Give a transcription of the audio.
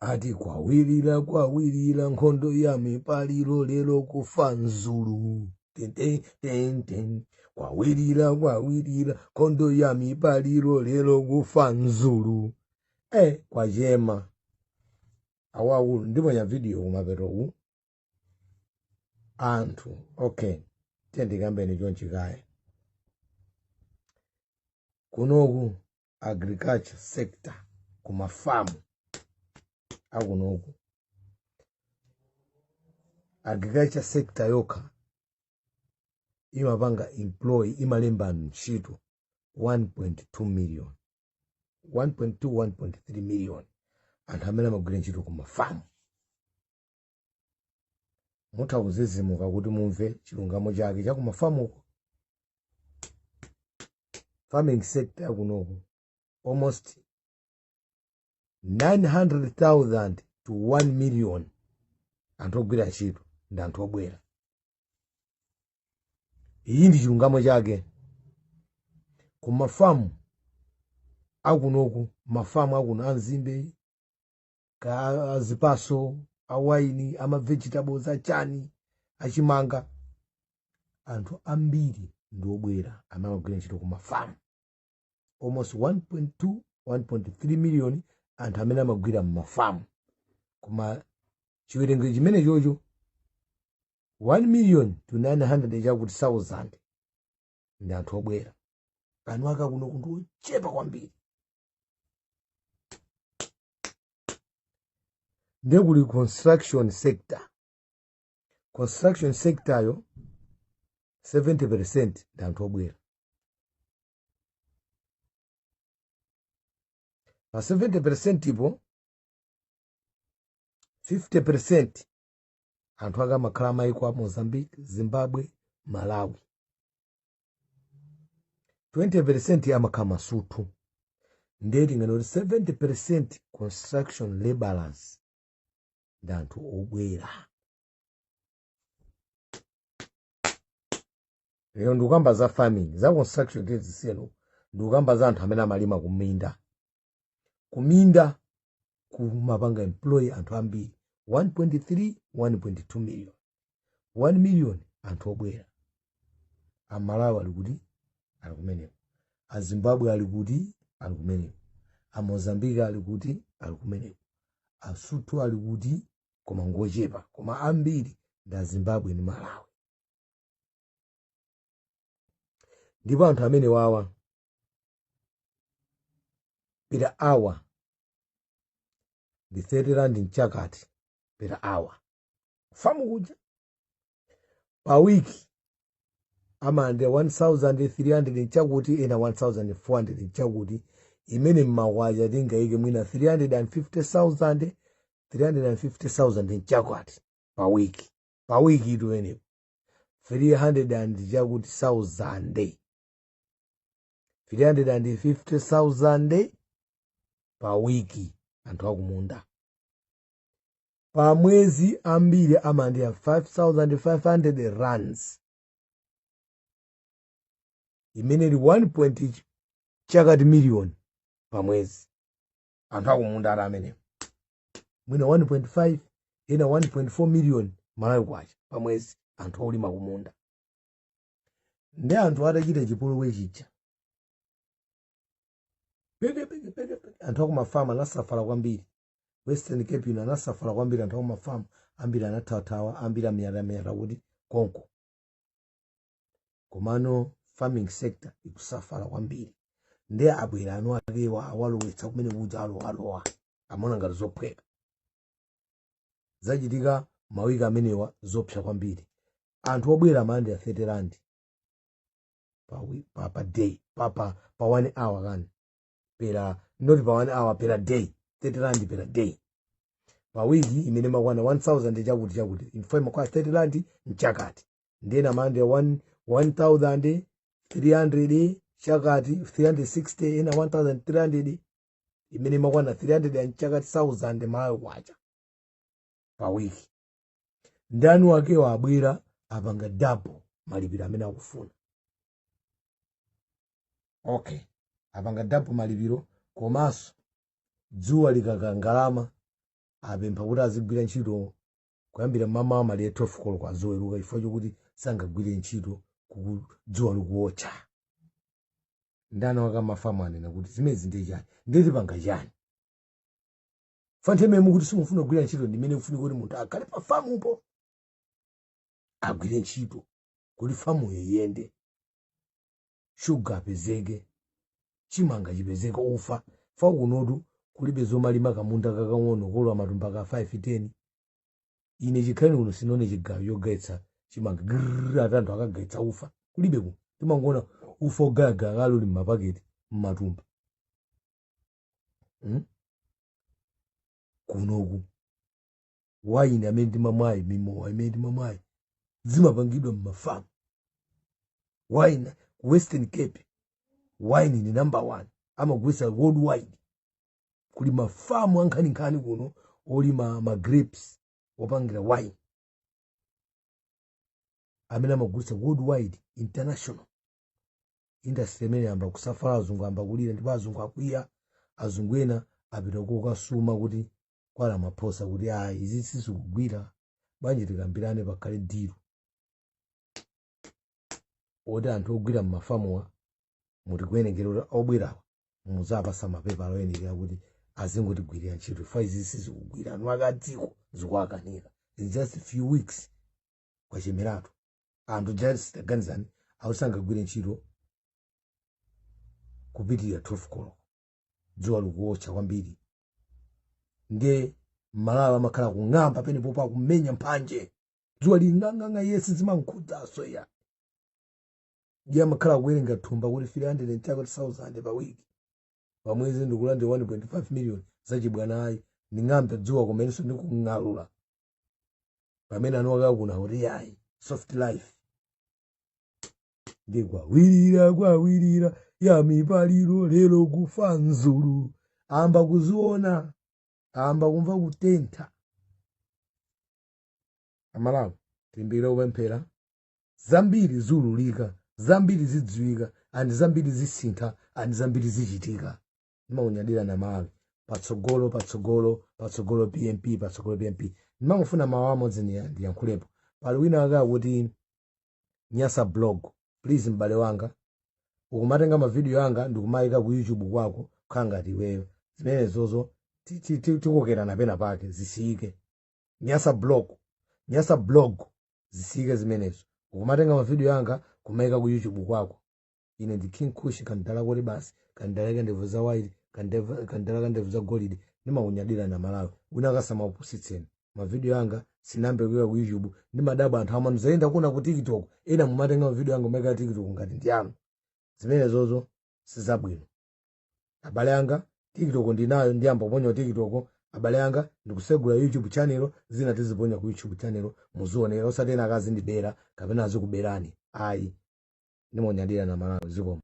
Ati kwawirira kwawirira nkhondo ya mipaliro lero kufa nzulu. Ten, ten, ten, ten. Kwawirira kwawirira nkhondo ya mipaliro lero kufa nzulu. Kwachema awakulu ndiponya video kumapeto anthu. Okay, tiyendikambeni chonchi kaye. Kunoku agriculture sector, kumafamu akunoku, agriculture sector yokha imapanga employ, imalemba ntchito 1.2 million, 1.2, 1.3 million anthu amene amagwira ntchito kumafamu. Mutha kuzizimuka kuti mumve chilungamo chake chakumafamuko. Farming sector yakunoku almost 900,000 to 1 million anthu ogwira ntchito ndi anthu obwera. Iyi ndi chilungamo chake. Kumafamu akunoku, mafamu akuno anzimbe ka azipaso, awaini, ama vegetables, achani, achimanga, anthu ambiri ndi obwera amene amagwira ntchito kumafamu. Almost 1.2, 1.3 million anthu amene amagwira mmafamu, koma chiwerengero chimene chocho 1 million to 900 chakuti thousand ndi anthu obwera. Eni ake kuno ndi ochepa kwambiri. Ndiye kuli construction sector. Construction sector yo 70% ndi anthu obwera. Pa 70% ipo 50% anthu ake amakhala maiko a Mozambique, Zimbabwe, Malawi. 20% amakhala Masuthu. Ndiye tinganene kuti 70% construction laborers ndi anthu obwera. Lero ndikukamba za farming, za construction tizisiyeno. Ndikukamba za anthu amene amalima kuminda. Kuminda kumapanga employ anthu ambiri 1.3, 1.2 million, 1 million anthu obwera. Amalawi ali kuti? Ali kumeneko. Azimbabwe ali kuti? Ali kumeneko. Amozambiki ali kuti? Ali kumeneko. Asuthu ali kuti? Koma ngochepa, koma ambiri ndi Azimbabwe ndi Malawi. Ndipo anthu amene wawa per hour ndi 30 rand mchakati per hour famu kuja. Pa wiki amalandira 1300 mchakuti, ena 1400 mchakuti, imene mmakwacha tingayike mwina 350,000, 350,000 mchakuti pa wiki. Pa wiki itu imenepo 300 and chakuti thousand, 350,000 pa wiki anthu akumunda. Pa mwezi ambiri amalandira 5500 rands, imene ili 1 point chakati million pa mwezi anthu akumunda ali amenewo, mwina 1.5, ena 1.4 million Malawi kwacha pa mwezi anthu olima kumunda. Ndi anthu atachita chipolowe chija peke peke peke peke, anthu akumafamu anasafala kwambiri. Western Cape ino anasafala kwambiri, anthu akumafamu ambiri anathawathawa, ambiri amyatamyata kuti konko. Komano farming sector ikusafala kwambiri. Ndiye abwera anu akewa awalowetsa kumene kuja, alowalowa amaona ngati zophweka. Zachitika mawiki amenewa zopsa kwambiri. Anthu obwera amalandira 30 rand pa day, pa 1 hour kani per, not pa 1 hour, per day, 30 rand per day pa wiki, imene makwana 1000 chakuti chakuti, info imakwana 30 rand mchakati. Ndena amalandira 1300 chakati, 360, ena 1300, imene imakwana 300 and chakati 1000 Malawi kwacha pa wiki. Ndani wakewo abwera apanga double malipiro amene akufuna. Okay, apanga double malipiro, komanso dzuwa likakangalama Apempha kuti azigwira ntchito kuyambira mamawa maliye 12 koloko azoweruka, chifukwa chokuti sangagwire ntchito dzuwa likuwotcha. Ndani wakamafamu anena kuti zimezi ndi chani, nditipanga chani? Fantheme mukuti simufuna kugwira ntchito, ndimene kufunika kuti munthu akhale pa famupo agwire ntchito kuti famuyo iyende, shuga apezeke, chimanga chipezeke, ufa. Fa kunotu kulibe zomalima kamunda kakang'ono kolowa matumba ka 5 10. Ine chikhaleni kuno sinone chigayo chogayitsa chimanga grrr, ati anthu akagayitsa ufa kulibe kuno. Timangoona ufa ogayagaya kale uli mmapaketi mmatumba. Kunoku waini amene timamwayi, mimowa imene timamwayi zimapangidwa mmafamu. Wine ku Western Cape, wine ni number one, amagulitsa worldwide. Kuli mafamu ankhaninkhani kuno olima ma grapes opangira wine amene amagulitsa worldwide, international industry imene yamba kusafala. Azungu amba kulira ndipo azungu akwiya. Azungu ena apita kokasuma kuti kwa Ramaphosa kuti ayi, izi sizikugwira bwanji, tikambirane pakhale deal oti anthu ogwira mmafamuwa mutikuyenekera kuti obwerawa muzapasa mapepala oyenekera kuti azingotigwirira ntchito fa izi sizikugwira. Anu akadziko zikuakanika. In just few weeks kwachemeratu anthu. Just taganizani, ausangagwire ntchito kupitirira 12 koloko, dzuwa likuwotcha kwambiri. Ndiye Mmalawi amakhala kung'amba penepo pakumenya mphanje, dzuwa ling'ang'ang'a, yesi zimankhudzaso ya. Ndiye amakhala kuwerenga thumba kuti 300,000 pa wiki, pamwezi ndikulandira 1.5 million. Zachibwana ayi, nding'ambe dzuwa kumenenso ndikung'alula pamene anu akakuna kuti yayi, soft life. Ndikwawirira kwawirira ya mipaliro lero kufa nzulu, amba kuziona, amba kumva kutentha. Amalawi, tilimbikire kupemphera. Zambiri ziululika, zambiri zidziwika, and zambiri zisintha, and zambiri zichitika. Ndimaunyadira na Malawi. Patsogolo, patsogolo, patsogolo PMP, patsogolo PMP. Ndimangofuna mawu amodzi ndiyankhulepo. Pali wina aka kuti Nyasa Blog, please m'bale wanga, ukumatenga mavidiyo anga ndikumayika ku YouTube kwako kukhala ngati iweyo, zimenezozo tikokerana pena pake, zisiyike. Nyasa Blog, Nyasa Blog, zisiyike zimenezo. Ukumatenga mavidiyo anga kumayika ku YouTube kwako. Ine ndi King Kush, kandala koti basi, kandala kandevu za white, kandala kandevu za golide. Ndimakunyadira na Malawi. Wina akasamapusitseni, mavidiyo anga sinambe kuyika ku YouTube. Ndimadabwa anthu amanuzayenda kuona ku TikTok, ena mumatenga mavidiyo anga mumayika TikTok ngati ndi anu. Zimenezozo sizabwino, abale anga. TikTok ndinayo, ndiyamba kuponya ku TikTok. Abale anga, ndikusegula YouTube channel, zina tiziponya ku YouTube channel muzionera, osati ena akazindibera kapena azikuberani ayi. Ndimonyadira na Malawi. Zikomo.